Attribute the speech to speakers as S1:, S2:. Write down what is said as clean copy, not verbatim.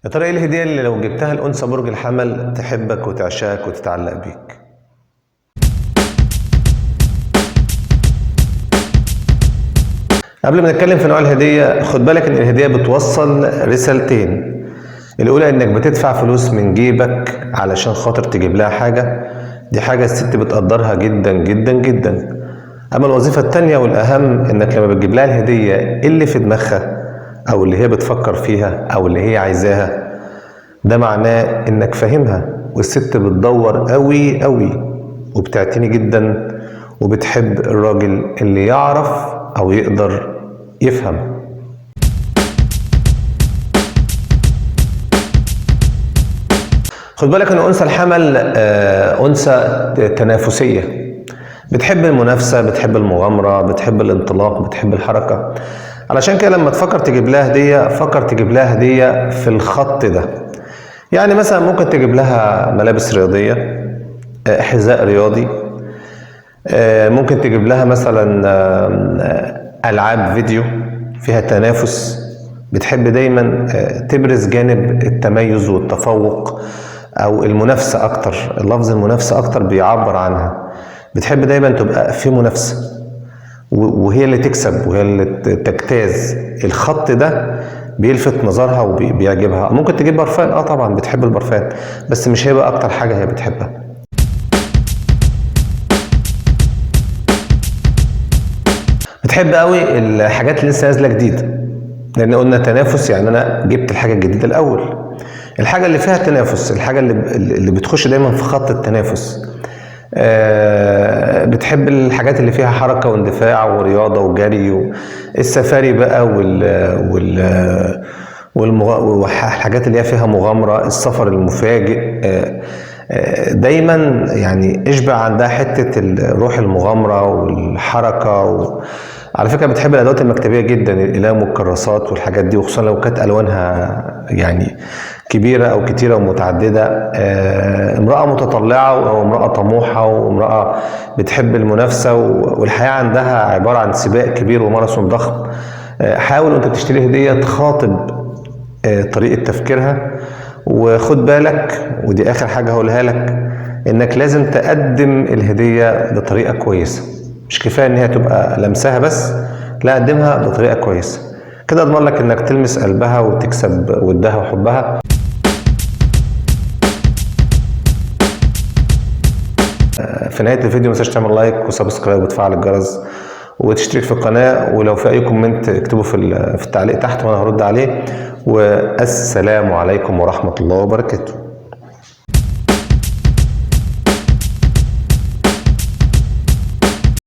S1: يا ترى ايه الهدية اللي لو جبتها لأنثى برج الحمل تحبك وتعشاك وتتعلق بيك؟ قبل ما نتكلم في نوع الهدية، خد بالك ان الهدية بتوصل رسالتين. الأولى انك بتدفع فلوس من جيبك علشان خاطر تجيب لها حاجة، دي حاجة الست بتقدرها جدا جدا جدا. أما الوظيفة التانية والأهم، انك لما بتجيب لها الهدية اللي في دماغها أو اللي هي بتفكر فيها أو اللي هي عايزاها، ده معناه انك فاهمها، والست بتدور قوي قوي وبتعتني جدا وبتحب الراجل اللي يعرف او يقدر يفهم. خد بالك ان انثى الحمل انثى تنافسية، بتحب المنافسة، بتحب المغامرة، بتحب الانطلاق، بتحب الحركة. علشان كده لما تفكر تجيب لها هدية، فكر تجيب لها هدية في الخط ده. يعني مثلا ممكن تجيب لها ملابس رياضية، حذاء رياضي، ممكن تجيب لها مثلا ألعاب فيديو فيها تنافس. بتحب دايما تبرز جانب التميز والتفوق أو المنافسة أكتر. اللفظ المنافسة أكتر بيعبر عنها. بتحب دايما تبقى في منافسة وهي اللي تكسب وهي اللي تجتاز. الخط ده بيلفت نظرها وبيعجبها. ممكن تجيب برفان، طبعا بتحب البرفان، بس مش هيبقى اكتر حاجة هي بتحبها. بتحب قوي الحاجات اللي لسه نازلة جديد، لان قلنا تنافس، يعني انا جبت الحاجة الجديدة الاول. الحاجة اللي فيها تنافس، الحاجة اللي بتخش دايما في خط التنافس. بتحب الحاجات اللي فيها حركة واندفاع ورياضة وجري والسفاري بقى والحاجات اللي هي فيها مغامرة، السفر المفاجئ. دايما اشبع عندها حتة روح المغامرة والحركة على فكرة بتحب الأدوات المكتبية جدا، الأقلام والكراسات والحاجات دي، وخصوصا لو كانت ألوانها كبيرة أو كتيرة ومتعددة. امرأة متطلعة أو امرأة طموحة وامرأة بتحب المنافسة، والحياة عندها عبارة عن سباق كبير وماراثون ضخم. حاول وانت بتشتري هدية تخاطب طريقة تفكيرها. وخد بالك، ودي آخر حاجة هقولها لك، إنك لازم تقدم الهدية بطريقة كويسة. مش كفاية إن هي تبقى لمسها بس، لا، قدمها بطريقة كويسة. كده أضمن لك إنك تلمس قلبها وتكسب ودها وحبها. في نهاية الفيديو ما تنساش تعمل like و subscribe وتفعل الجرس وتشترك في القناة، ولو في أي comment اكتبه في التعليق تحت وأنا هرد عليه. والسلام عليكم ورحمة الله وبركاته.